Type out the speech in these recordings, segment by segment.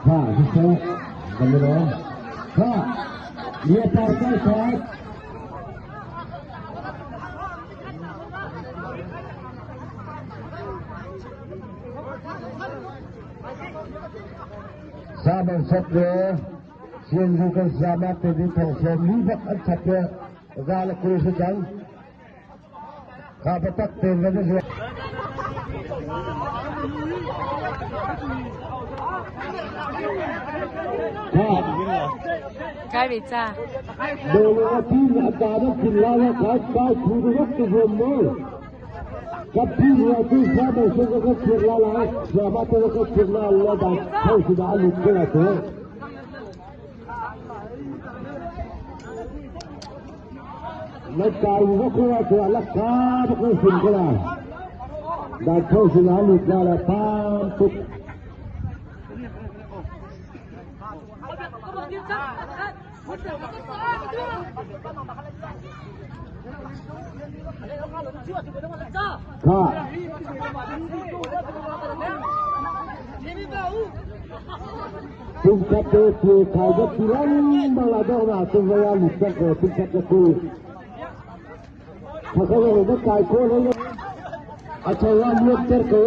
Kha siseh kan i lawm. Kha Liapar kai khat. Saman sat le Sianzu kan sama te din thong sawm li bak an chap le za le 20 si cang. Kha biatak tein van i zuam. Kai ve ca. Dolo a tin a ta na thin la na khat kai thu du ruk tu zuam mo. Ka pi ria tu sa mo so ka ka thir la la sa ma te ka thir la la da thau si da lut ko la to. Na kai va ko la to la ka ba ko sin ko la. Da thau si da lut la la pam tuk. Kha. Tingkat te te khai ga tilang bala dong na tung ga ya lut ko tingkat ka ku. Thaka ga ga kai ko le acha ya liet ter ko.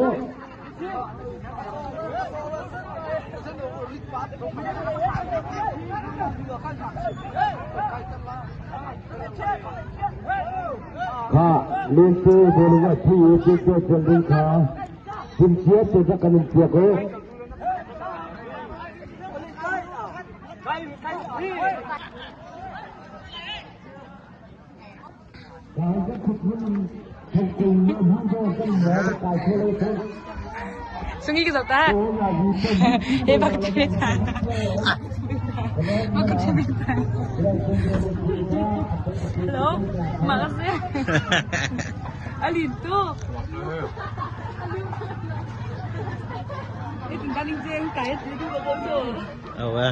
Kha lin te bolung a thi ti te chen ding kha tim chia te ka kan in ko. Sungi ka zoh ta. He bak te ta. Bak te ta. Hello, makasih. Alin tu. Awa.